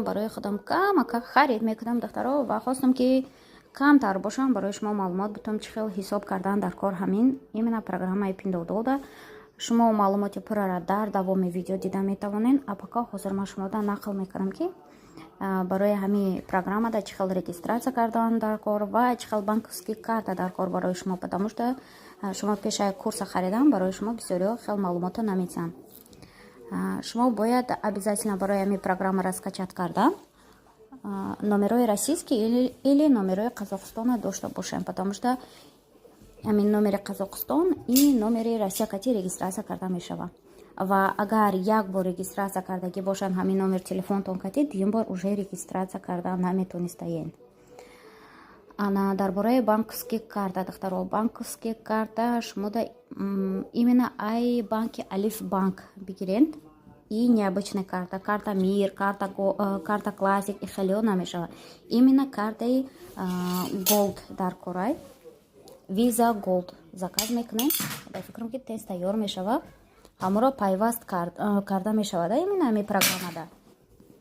Барои худам камака харид мекунам, духтаро, ва хостам, ки камтар бошам, барои шумо маълумот бутам, чӣ хел ҳисоб кардан дар кор ҳамин именно программаи Пиндуодуода. Шумо маълумоти пуррара дар давоми видео дида метавонед, а пока ҳозир ман шумода нақл мекунам, ки барои ҳамин программада чӣ хел регистрация кардан дар кор ва чӣ хел банковский карта дар кор барои шумо, потому что шумо пешаи курса харидан барои шумо бисёриҳо хел маълумота наметиҳанд. Шумо бояд обязательно барои ҳамин программаро скачать кардан номерои российский или номерои Қазоқистона дошта бошем, потому что ҳамин номери Қазоқистон и номери Россия кати регистрация карда мешавад. Ва агар як бор регистрация кардагӣ бошанд ҳамин номер телефонтон кати, дуюм бор уже регистрация карда наметонистаен. Ана, дар бораи банковский карта, духтаро, банковский карта шумо да именно ай банки Алиф Банк бигиред. И необычная карта, карта Мир, карта, карта Классик и хелео намешавад. Именно картаи Голд дар корай, Виза Голд заказ мекунем. Ба фикрам, ки тез тайёр мешавад, ҳаморо пайваст карда мешавад именно ҳамин программада.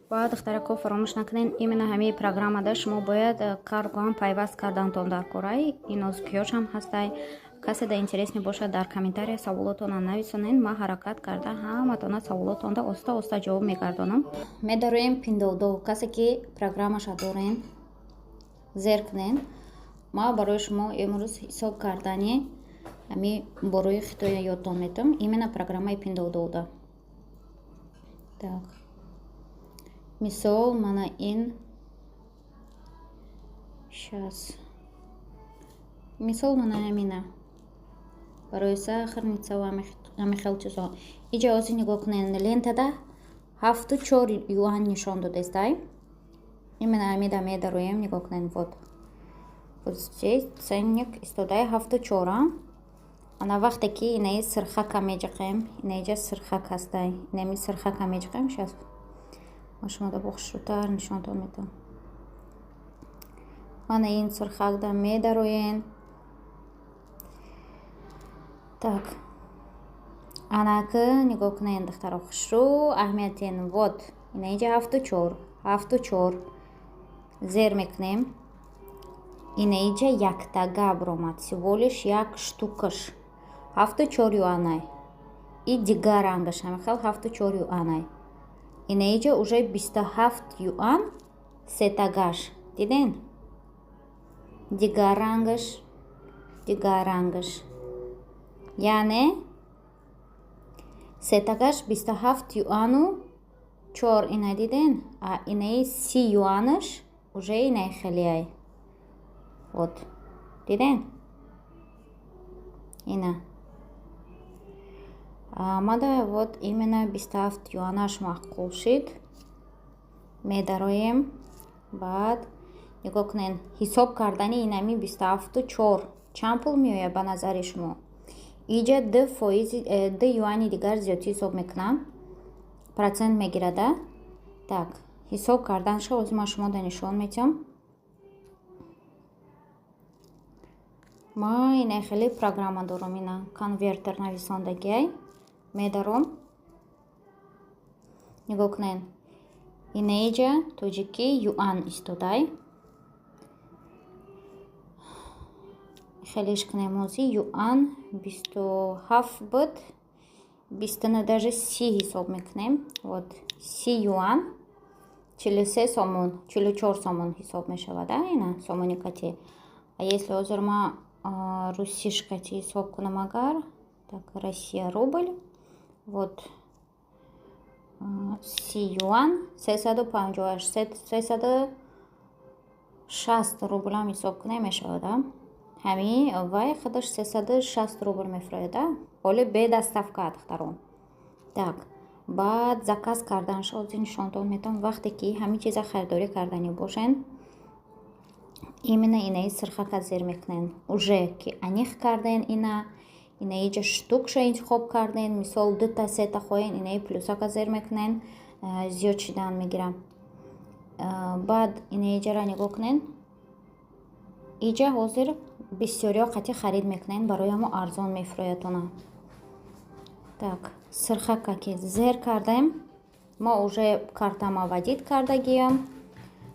Ва, духтарако, фаромӯш накунед, именно ҳамин программада шумо бояд каргоам пайваст кардантон дар корай. Инозкиёшам ҳастай. Касе да интересный бошад, дар комментария саволотона нависонед, ман ҳаракат карда ҳаматона саволотонда оста оста ҷавоб мегардонам. Медароем Пиндуодуо. Касе ки программаша дорен, зер кунед. Ма барои шумо имрӯз ҳисоб кардани ҳами борои Хитоя ёдтон метам, именно программаи Пиндуодуода. Так, мисол, мана ин щас, мисол, мана ҳамина барои сахарница ва ҳами хел чизо. Иҷа ҳозир нигоҳ кунед, лентада 7,4 юан нишон додестай. Именно ҳамида медароем, нигоҳ кунед, вот вот здесь ценник истодаи 7,4. Ана, вақте ки инаи сирхака меҷиқем, инаиҷа сирхак ҳастай, инами сирхака меҷиқем. Щас ма шумода бо хушрӯтар нишонтон медиҳам. Мана ин сирхакда медароен. Так, анаки нигоҳ кунед, духтаро, хушрӯ аҳамиятен. Вот инаиҷа 7,4, 7,4 зер мекунем. Инаиҷа яктага баромад, всего лишь як штукаш 7,4 юанай. И дигар рангаш ҳамихел 7,4 юанай. Инаиҷа уже 27 юан сетагаш, диден? Дигар рангаш, дигар рангаш, яъне сетагаш 27 юану 4. Ина диден? А инаи 30 юанаш уже инаи хелиай. Вот, диден? Ина мада вот именно 27 юанаш маъқул шид. Медароем. Баъд нигоҳ кунед, ҳисоб кардани инами 27,4 чанд пул меояд ба назари шумо? Иҷа ду фоизи 2 юани дигар зиёдтӣ ҳисоб мекунам, процент мегирада. Так, ҳисоб карданша ҳозир ман шумода нишон медиҳам. Ма ина хеле программа дорам, ина конвертер нависондагиай. Медаром, нигоҳ кунед, инаиҷа тоҷикӣ юан истодай. Хелеш кунем, ҳозир юан 27 буд, бисту даже 30 ҳисоб мекунем. Вот 30 юан 43 сомон, 44 сомон ҳисоб мешавад, ина сомони кати. А если ҳозир ма русиш кати ҳисоб кунам агар, так, Россия рубль, вот 30 юан 358, 360 рублам ҳисоб кунем мешавад. Ҳамин вай худаш 360 рубл мефурояд, ҳоли бе доставка, духтарон. Так, баъд заказ карданша ҳозир нишонтон медиҳам. Вақте ки ҳамин чиза харидорӣ карданӣ бошен, именно инаи сирхака зер мекунен. Уже ки аниқ карден, ина инаиҷа штукша интихоб карден, мисол, дута, сета хоҳен, инаи плюсака зер мекунен, зиёд шидан мегирам. Баъд инаиҷара нигоҳ кунен, иҷа ҳозир бисёриҳо қатъи харид мекунен, барои ҳамо арзон мефурӯяд она. Так, сирхака ки зер кардем. Мо уже картама вводить кардагиям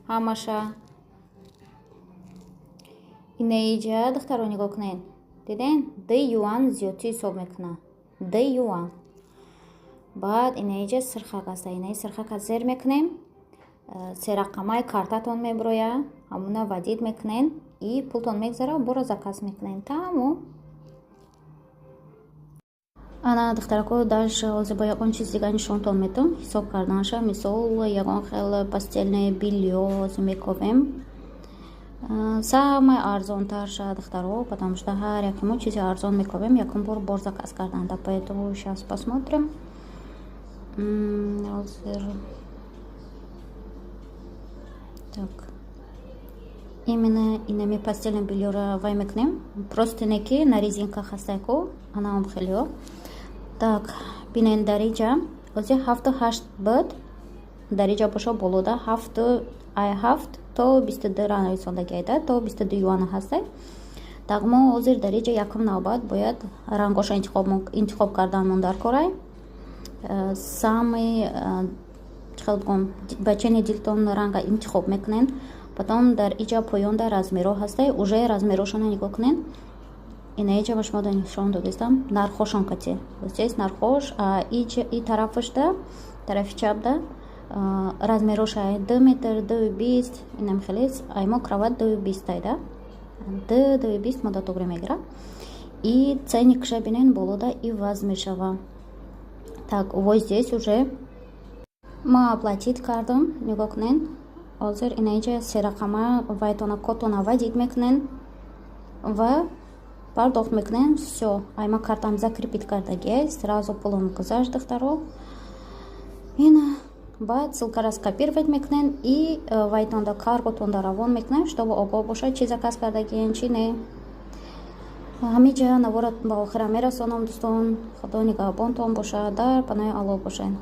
ҳамаша. Инаиҷа, духтаро, нигоҳ кунед, диден, 2 юан зиёдтӣ ҳисоб мекунад, 2 юан. Баъд инаиҷа сирхак аста, инаи сирхака зер мекунем, серақамаи картатон мебирояд, ҳамуна вводить мекунед и пултон мегзара, боро заказ мекунед, тамом. Ана, духтарако, дальше ҳозир бо ягон чиз дига нишонтон метавон ҳисоб карданша. Мисол, ягон хел постельное бельё ҳозир мековем, самое арзонтарша, духтаро, потому что ҳар яке мо чизи арзон мековем, якум бор заказ карданда. Поэтому сейчас посмотрим ҳозир. Так, именно инами постельное бельёро вай мекунем, просто неки на резинках ҳастайку, анаам хелиё. Так, бинен, дар иҷа ози 7-8 буд, дар иҷа боша болода ҳафту ай 7 то 22 ра нависондагиайда, то 22 юана ҳастай. Так, мо ҳозир дар иҷа якум навбат бояд рангоша интихоб карданмон дар корай. Самый чихел бигӯм, ба чени дилтон ранга интихоб мекунен. Потом дар иҷа поёнда размерҳо ҳастай, уже размерҳошона нигоҳ кунен. Инаиҷа ба шумо нишон додистам нархошон кати. Здесь нархош, и тарафашда, тарафи чапда размероша: 2 метр, 2,20, инам хеле. Аймо кровать 2,20 айда, 2,20 мода тугри мегира. И ценникша бинен, болода иваз мешава. Так, вот здесь уже ма оплатить кардам, нигоҳ кунен. Ҳозир инаиҷа серақама вайтона, кодтона вводить мекунен ва пардохт мекунем. Все, айма картам закрепить кардагиай, сразу пулам гузашт, духтаро. Ина баъд ссылкара скопировать мекунен и вайтонда, карготонда равон мекунем, чтобы огоҳ бошад, чи заказ кардагиен, чи не. Ҳамиҷа навора ба охира мерасонам, дӯстон. Худо нигаҳбонтон бошад, дар паноҳи Аллоҳ бошед.